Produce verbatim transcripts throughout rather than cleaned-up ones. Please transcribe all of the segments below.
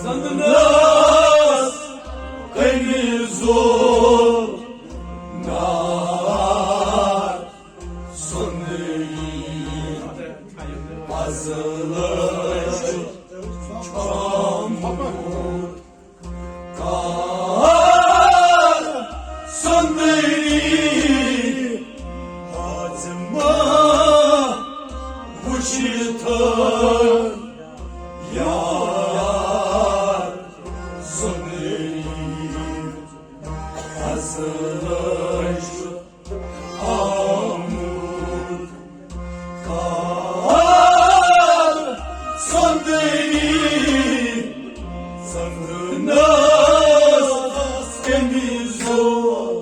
اندنس کٔمِس زور نار سُنٛدری فضلہٕ چھُ آمُت۔ کار سُنٛدری ہازمہ وُچھِتھ یار سُنٛدری فضلہٕ چھُ آمُت۔ کار سُنٛدری زنٛگہٕ ناز کٔمِس زور۔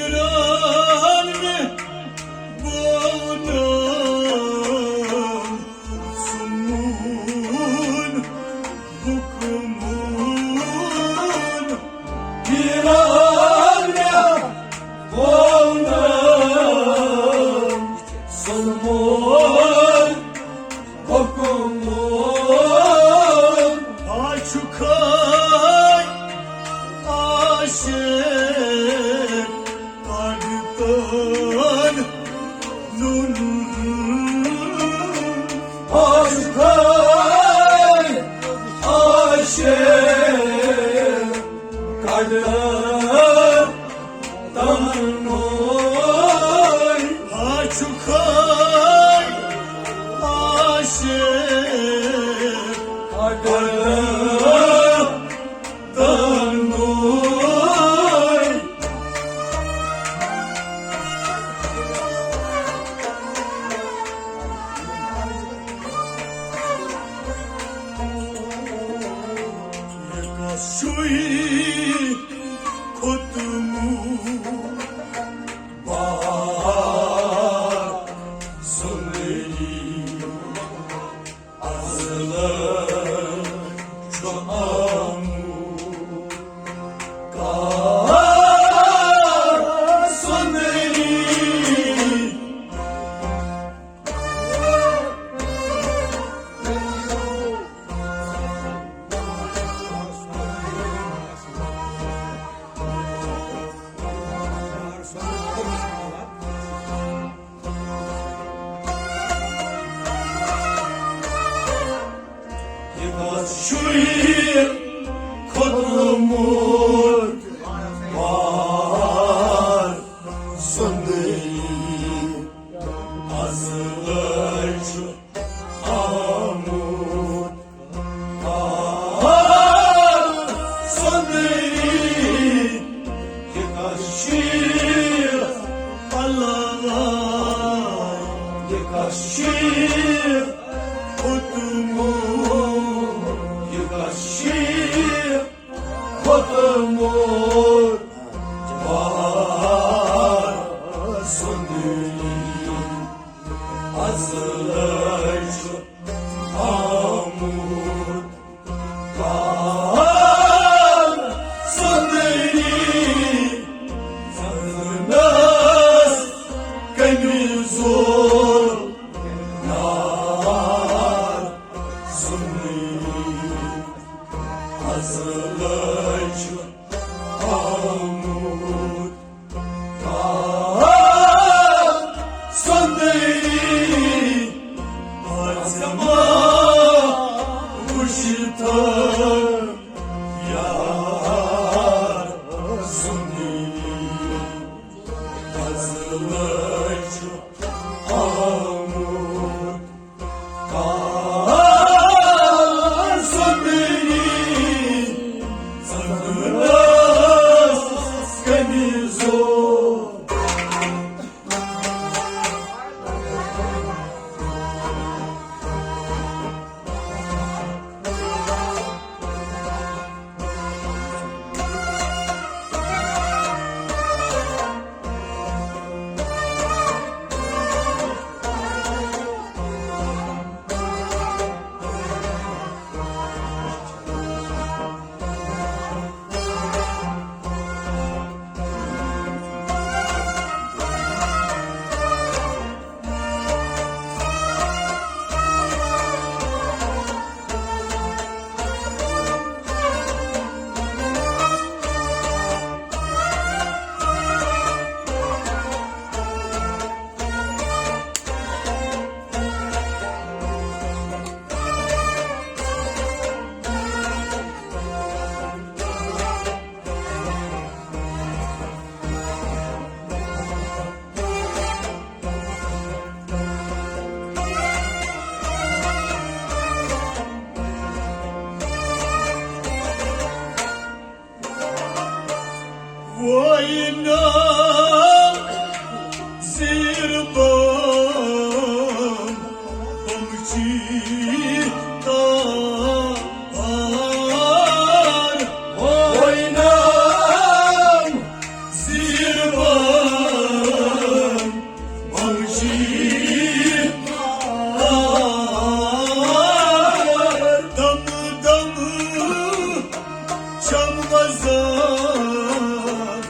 پیران مےٚ بونم سُمون حُکمون۔ پیران مےٚ بونم سُمون حُکمون۔ آ چھُ خٲے عاشق کڑتن نون۔ آ چھُ خٲے عاشق کڑتن تنوے۔ آ چھُ خٲے عاشق اگر تنوے۔ یہِ کس چھُے کھوٚتمُت؟ بہار سُنٛدری اصل چھُ آمُت۔ کار سُنٛدری۔ یہِ کس چھُے کھوٚتمُت بہار سُنٛدری؟ اصل چھُ آمُت بہار سُنٛدری۔ یہِ کس چھُے، اللہ، یہِ کس چھُے کھوٚتمُت؟ یہِ کس چھُے کھوٚتمُت بہار زیر بام بمچی تار، وینام زیر بام بمچی تار، دم دم چم وزان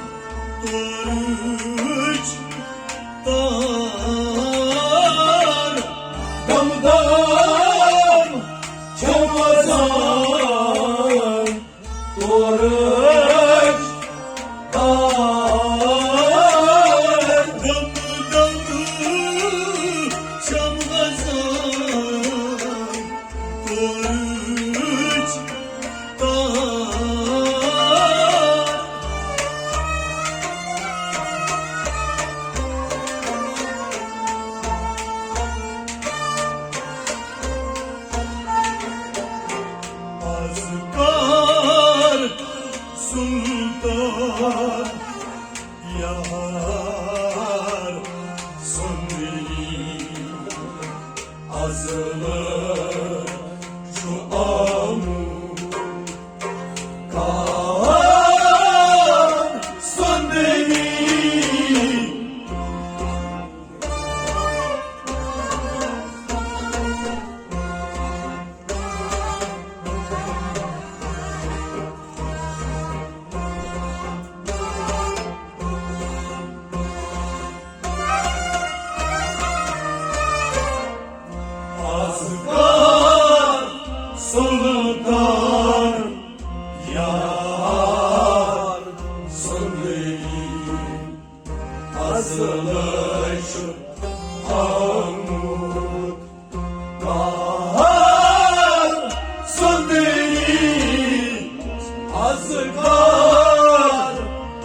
تورچ تار، دم دم چم وزان تورچ تار، دم دم چم وزان تورچ تار۔ از کار سلطان یار سندی از لر چو آمو کار سندی۔ از کار سلطان یار سندی، از لر چو آمو کار سندی، از کار،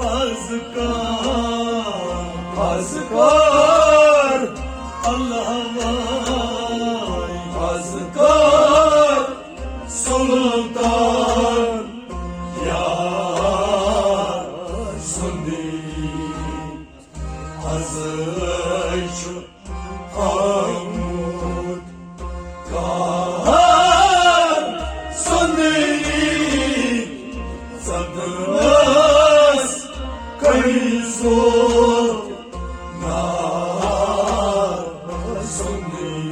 از کار، از کار، اللہ وای، از کار سلطان یار سندی۔ از چو آمود کار سندی، زدنس کئی زور نار سندی۔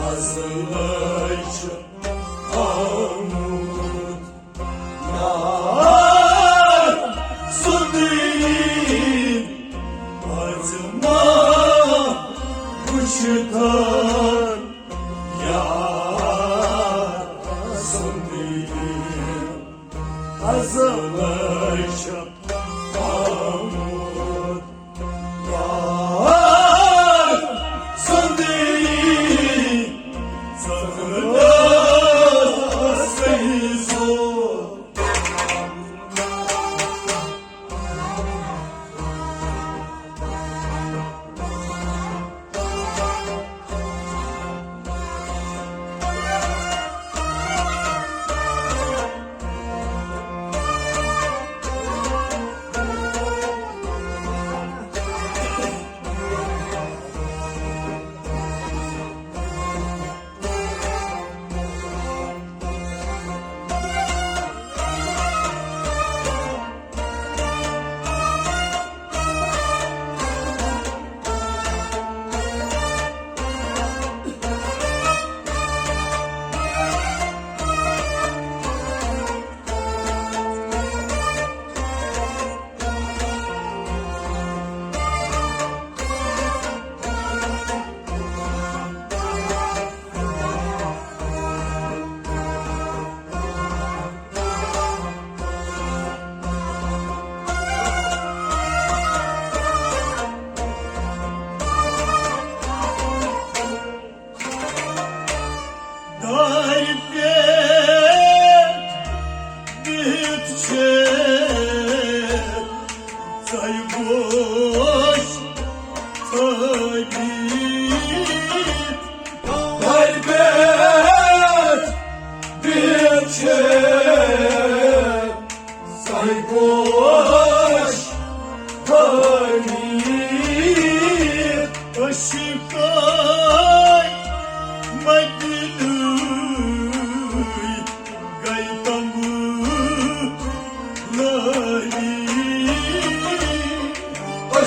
از چو آمود یار سندی، از ما وچتن یار سندی۔ از لر چو آمود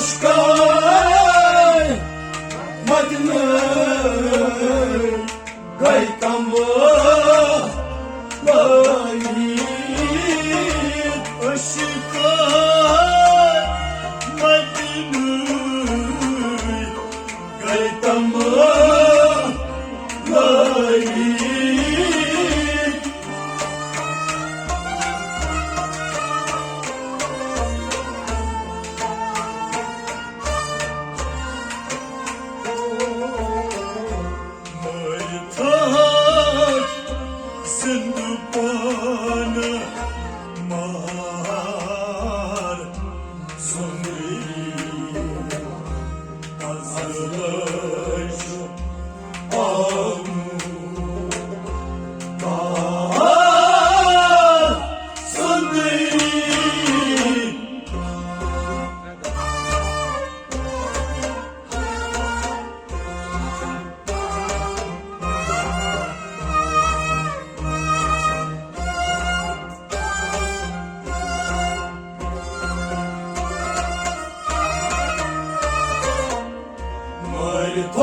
شکار مدنہٕ گٔے تمبہٕ لٲگِتھ۔ شکار مدنہٕ گٔے تمبہٕ لٲگِتھ۔ مٲرِتھ زِندٕ پانہٕ مار سُنٛدٕے، اَزلے چھُ آمُت مار سُنٛدٕے۔ مٲرِتھ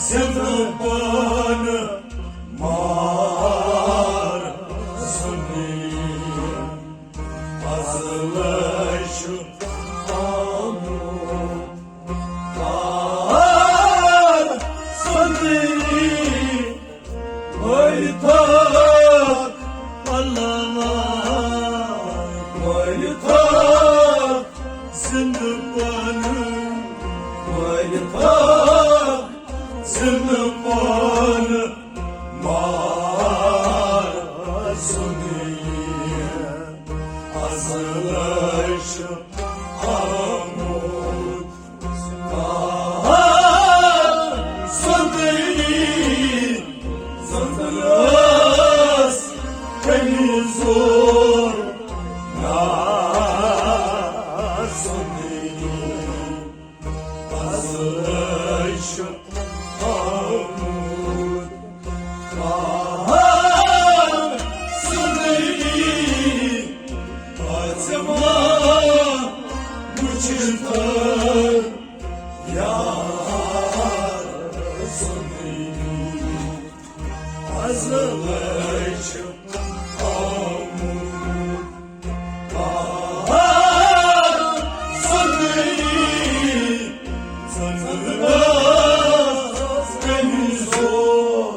زِندٕ پانہٕ مار سُنٛدٕے، اَزلے چھُ آمُت مار سُنٛدٕے۔ مٲرِتھ علامہ، مٲرِتھ زِندٕ پانہٕ، مٲرِتھ زِندٕ پانہٕ مار سُنٛدٕے، اَزلے چھُ آمُت مار سُنٛدٕے۔ زَن ٲس کٔمِس زور نار سُنٛدٕے، اَزلے چھُ آمُت مار سُنٛدٕے۔ فاطمہ وٕچھِتھ یار سُنٛدٕے، اَزلے چھُ آمُت مار سُنٛدٕے۔ زَن ٲس کٔمِس زور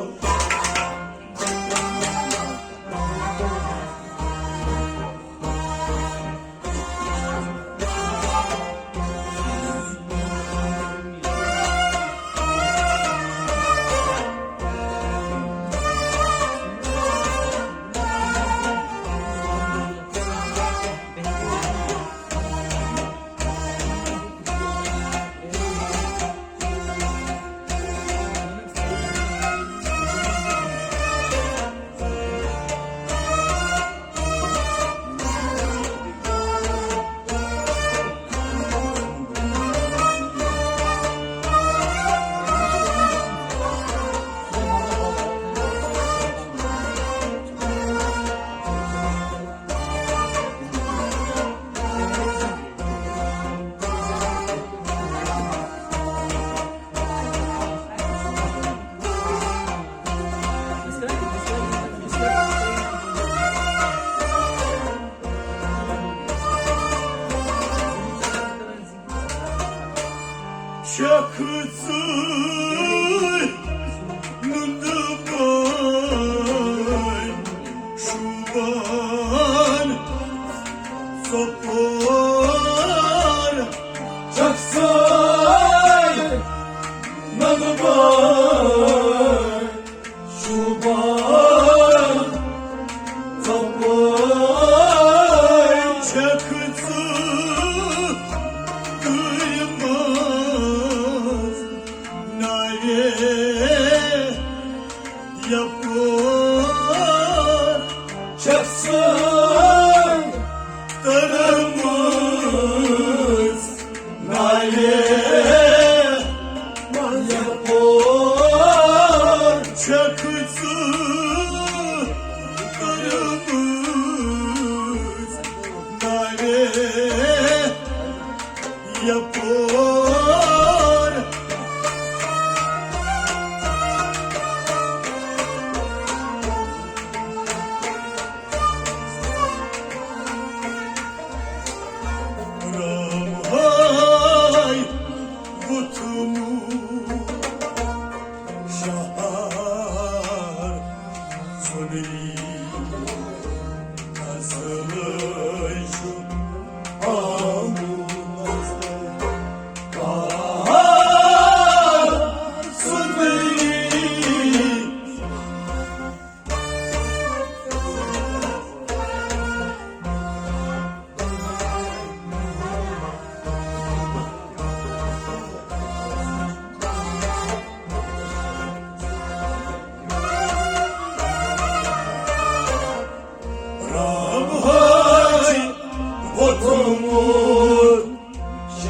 چھکھ ژٕ نُنٛدٕ بٲے شوٗبان ژۄپٲرۍ؟ چھکھ ژٕ نُنٛدٕ بٲے شوٗبان ژۄپٲرۍ؟ چھکھ ژٕ کٔرمٕژ نارے یپٲرۍ؟ چھکھ ژٕ تٔرمٕژ نالے منٛز یپٲرۍ؟ چھکھ ژٕ تٔرمٕژ نالے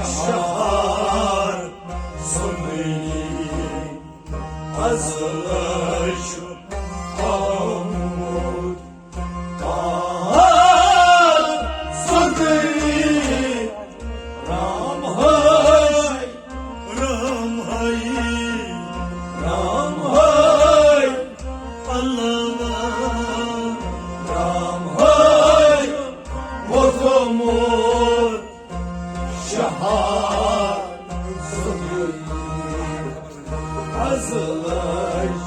شہر سُنٛدری، فضلہٕ چھُ آمُت۔ آ، سُنٛدری، رام ہے، رام ہے، رام ہے، اللہ، رام ہے، ووتمُت شہر سُنٛدری، فضلہٕ چھُ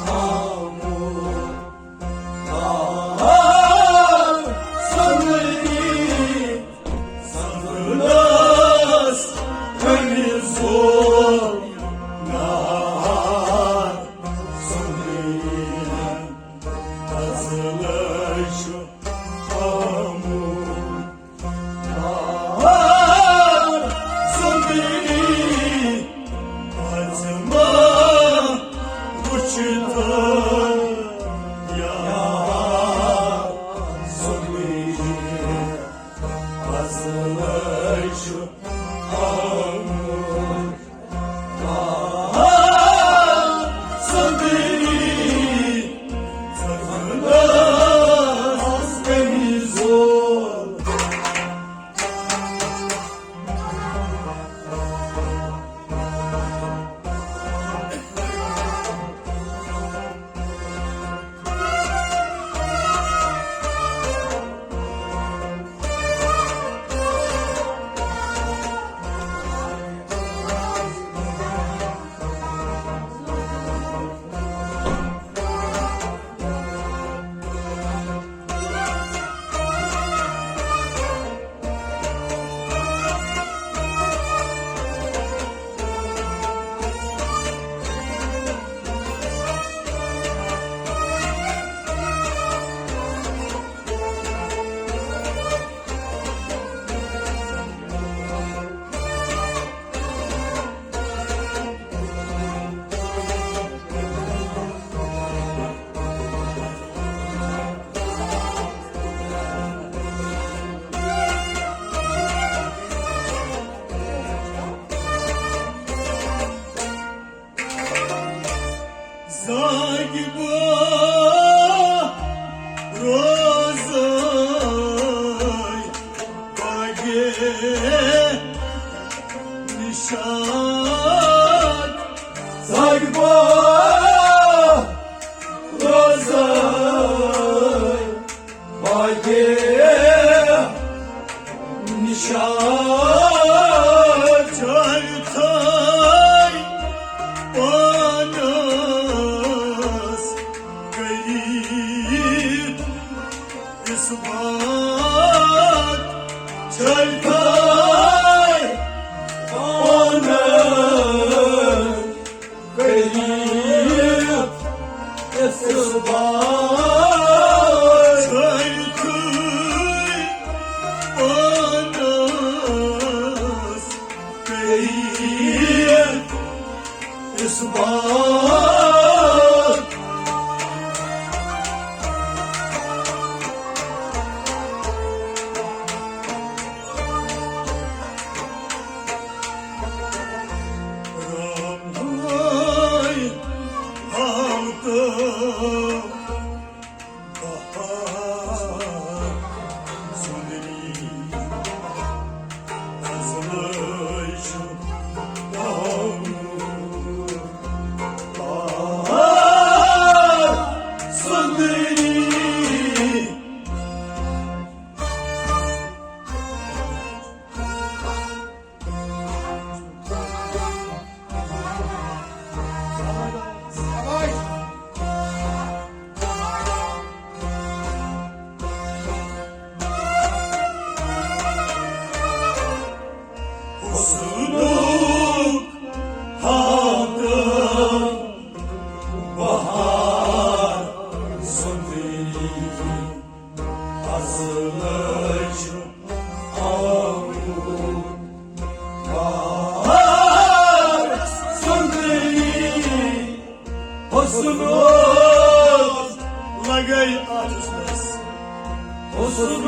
آمُت۔ آ، سُنٛدری، سنگلاس کٔمِس زول نار سُنٛدری، فضلہٕ چھُ آمُت۔ آ، سُنٛدری، فاطمہ وٕچھِتھ یار سُنٛدری، فضلہٕ چھُ آمُت۔ آ، سُنٛدری، سنگلاس کٔمِس زول۔ زاگہِ بہٕ روزے باگے نشاط۔ زاگہِ بہٕ روزے باگے نشاط۔ جاے تھٲے پانس قریب اثبات۔ جاے تھٲے پانس قریب اثبات۔ جاے تھٲے پانس قریب اثبات۔ رام ہوے ہاو تو بہار سُنٛدری، فضلہٕ چھُ آمُت بہار سُنٛدری۔ حسنُک ہاو تو بہار سُنٛدری، فضلہٕ چھُ آمُت بہار سُنٛدری۔ حسنُک لگے آتش بس۔ حسنُک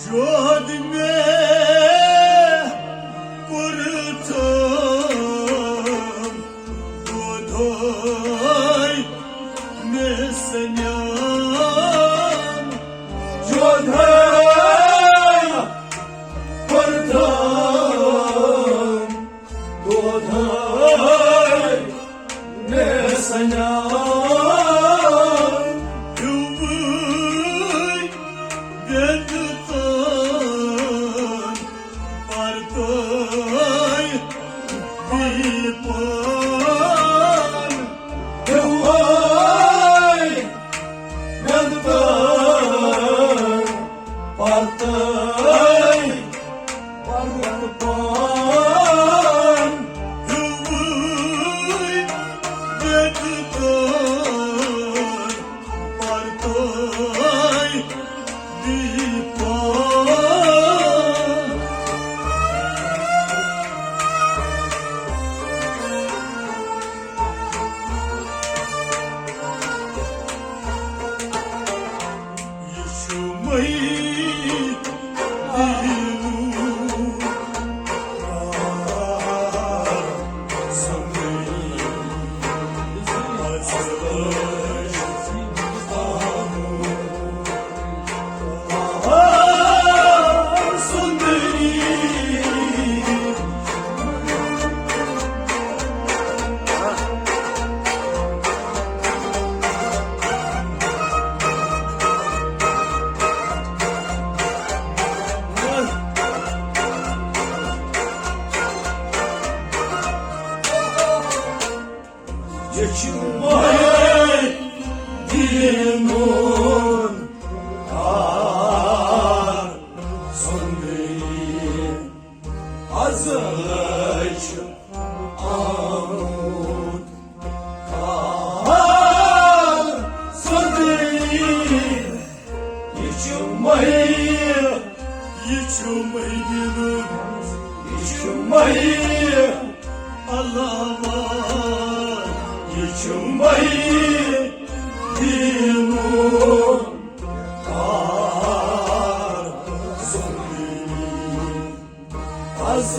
جود مےٚ کوٚرتھم دۄدھے مےٚ سنیان۔ جودھے کوٚرتھم دۄدھے مےٚ سنیان۔ ہیوٗوٕے بٮ۪نٛدٕ تام پرتٲے بی پان۔ ہیوٗوٕے بٮ۪نٛدٕ تام پرتٲے پرتاے۔ ہیوٗوٕے بٮ۪نٛدٕ تام پرتاے بی پان۔ یہِ چھُ مٔہۍ دیٖنوٗ۔ یہِ چھُ مٔہۍ دیٖنوٗن کار سُنٛدری، از لٔج آمُت کار سُنٛدری۔ یہِ چھُ مٔہۍ، یہِ چھُ مٔہۍ دیٖنوٗن، یہِ چھُ مٔہۍ علاوہ، یہِ چھُ مٔہۍ دیٖنوٗن کار سُنٛدری۔ از